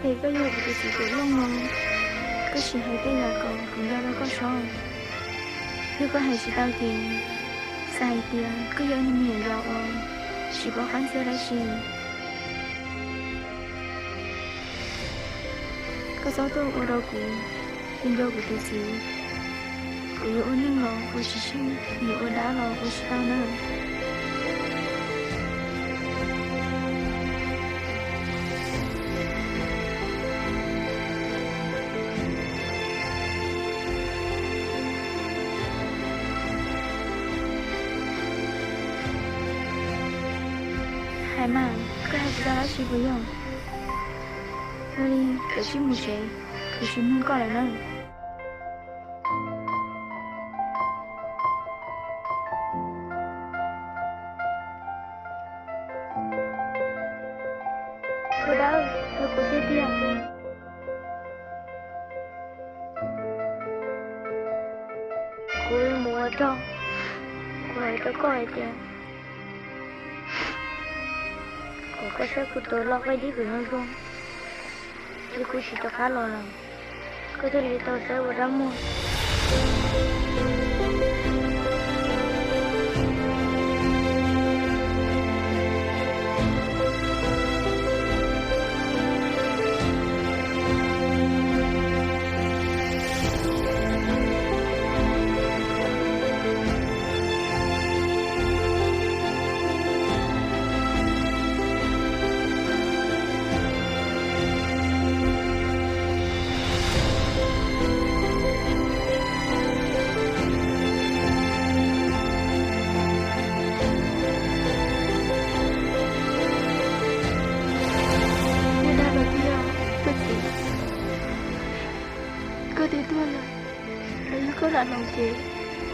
Es koj yog kuv tus txiv tus looj no, koj sim hais tej yam kom kuv nco rau koj saib. Yog koj hais tsis tau ces xav hais tias koj yog ib niag me nyuam yaus uas tsis paub qab ntxias dab tsi. Koj txhob tuaj ua rau kuv, kuv nco kuv tus txiv. Kuv yuav ua neej los ua tsis tsheej, yuav ua dab los ua tsis tau na. Hais mas, koj hais tsis tau dab tsi puas yog? Ua li, koj sim mus tsev, kuv tsis mloog koj lawm na. Ua dab, ua kuv tiag tiag. Kuv mus ua rog, kuv hais rau koj hais tias kom koj saib kuv tus loj qaib dib pem zoo zoo, ces kuv tsis rov qab los lawm, koj thiaj li tau saib ua dab muag. Yog dab los tiag, koj txiv, koj twb tuag lawm, los yog koj lam hloov cev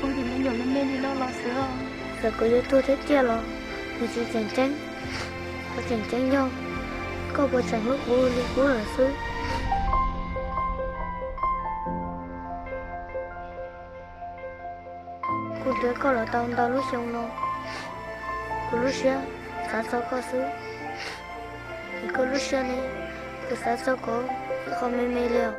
ua tus me nyuam me me li no los xwb os. Txawm kuv yuav tuag thiab tiag los nws tsis tseem ceeb. Qhov tseem ceeb yog koj puas tseem hlub kuv li qub lawm xwb. Kuv nrhiav koj los tau ntau lub xyoo no, kuv lub siab xav txog koj xwb. Es koj lub siab ne, kuv xav txog koj ib qho me me li os.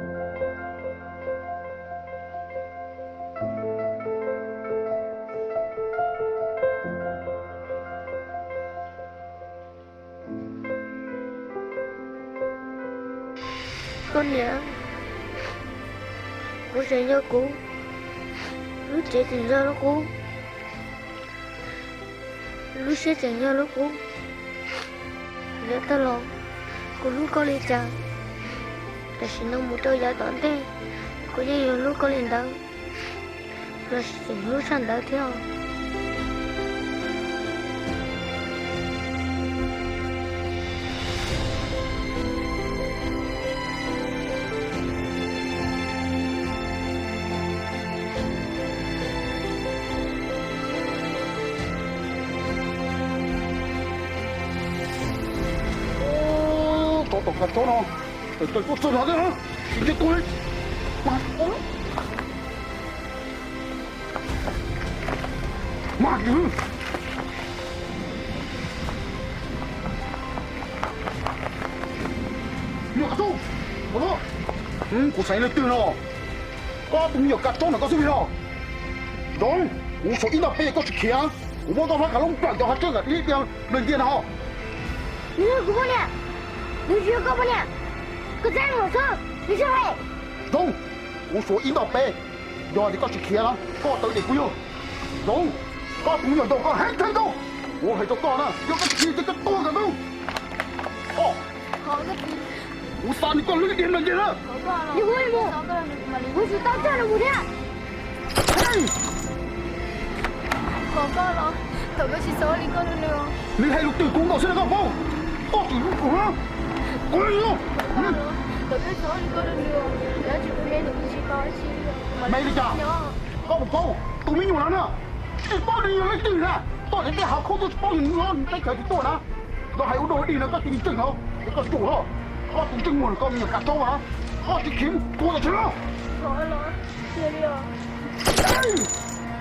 Koj niam, kuv tseem yog kuv, lub cev tseem yog lub qub, lub siab tseem yog lub qub. Yav tag los kuv hlub koj li cas, tam sim no mus rau yav tom ntej kuv yeej yuav hlub koj li ntawd, los sis tseem hlub tshaj ntawd thiab. Tsov tom kav tsov no, tawm tawm tuaj txog no thiab, tsis nco tuaj li. Mas, mas, me nyuam kav tsoob, kuv xaiv leej twg no? Koj tus me nyuam kav tsoob ntawm koj xub ntiag no. Zoov, kuv suav ib nta peb koj tsis khiav, kuv muab koj hlob kav loob nplawm cov hav tsawb nram ib tiag nplawg ncia no. Nws yog kuv poj niam, nws tsis yog koj poj niam, koj txhob mus xwb, nws tsis hais. Zoov, kuv suav ib nta peb, yog tias koj tsis khiav na, koj tawv ces kuv yug. Zoov, koj tus me nyuam ntaus koj heev kawg nkaus, kuv hais rau koj na, yog koj tsis khiav ces koj tuag kawg nkaus. Kuv xav nws koj hlub ib diag nplawg ncia na. Nws ua li mus, kuv tsis tau coj nws mus thiab. Nws hais lus twg kuv nkaus xwb na koj paub. Koj tseem hlub kuv na, kuv hlub. Me li cas? Koj puas paub tus me nyuam no na, tsis paub nws yog leej twg na, tuaj nram tej hav khaub tuaj tsis paub nws lub teb chaws tsis tuaj na. Koj hais ua dog ua dig no koj cia li ntseeg no, es koj tsum hlo, koj tus ntsej muag koj me nyuam kav tsoob na, koj tsis khiav tuag tam sim no.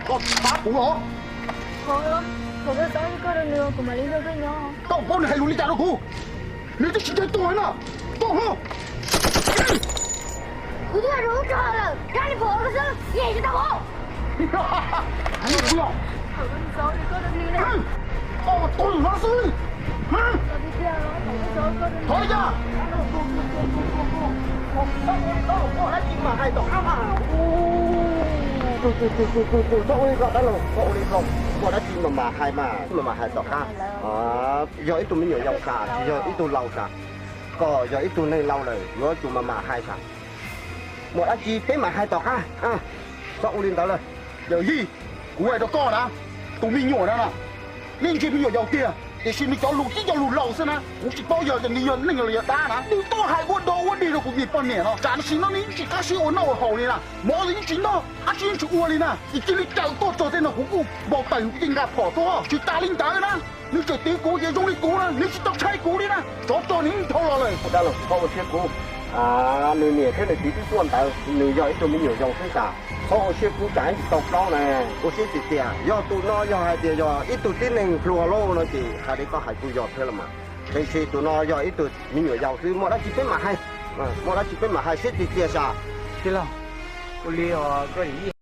Koj pab kuv os. Koj paub nws hais lus li cas rau kuv? Nws twb tsis ntseeg tuag na. Tuaj hlo. Lawm, rab li phuam xwb, yeej tsis tau os. Tua tus no xwb. Thov li cas? Txhob ua li ko dab laug, txhob ua li ko, txhob ua li ko. Muaj dab tsi mas mam hais mas, mam mam hais tom qab. Yog ib tug me nyuam yaus sam, tsis yog ib tug laus sam. Koj yog ib tug neeg laus lawm yuav tsum mam mam hais sam. Muaj dab tsi peb mam hais tom qab. Txhob ua li ntawd lawm. Yawm yij, kuv hais rau koj na, tus me nyuam na na, nej ntsia me nyuam yaus tiag tiam sis nws cov lus tib co lus laus xwb na. Kuv tsis paub yog nws yog neeg los yog dab na. Nws tuaj hais ua dog ua dig rau kuv niag poj niam no, tam sim no nws yeej tsis qab siab ua noj ua haus li na. Mov los yeej tsis noj, dab tsi yeej tsis ua li na. Ces cia li cawm tuaj txog tej no kuv kuj npau taws kuv cia li nqa phom tuaj. Tsis tas li ntawd na, nws tseem tiv kuv ces zoo li kuv na, nws tsis tau ntshai kuv li na. Tsov rog nws ib dhau los lawm. Dab laug txhob ua siab kub, nws niam thiab nws txiv twb tuaj ntawd, nws yog ib tug me nyuam yaus xwb tas. Txhob ua siab kub tsam ib tsis tau plaub na. Ua siab txias txias, yog tus no yog hais tias yog ib tug tib neeg hluas lauj no ces hais li koj hais kuj yog thiab los mas. Tiam sis tus no yog ib tug me nyuam yaus xwb, muaj dab tsi peb mam hais. Muaj dab tsi peb mam hais, siab txias txias sam. Tij laug, ua li os koj.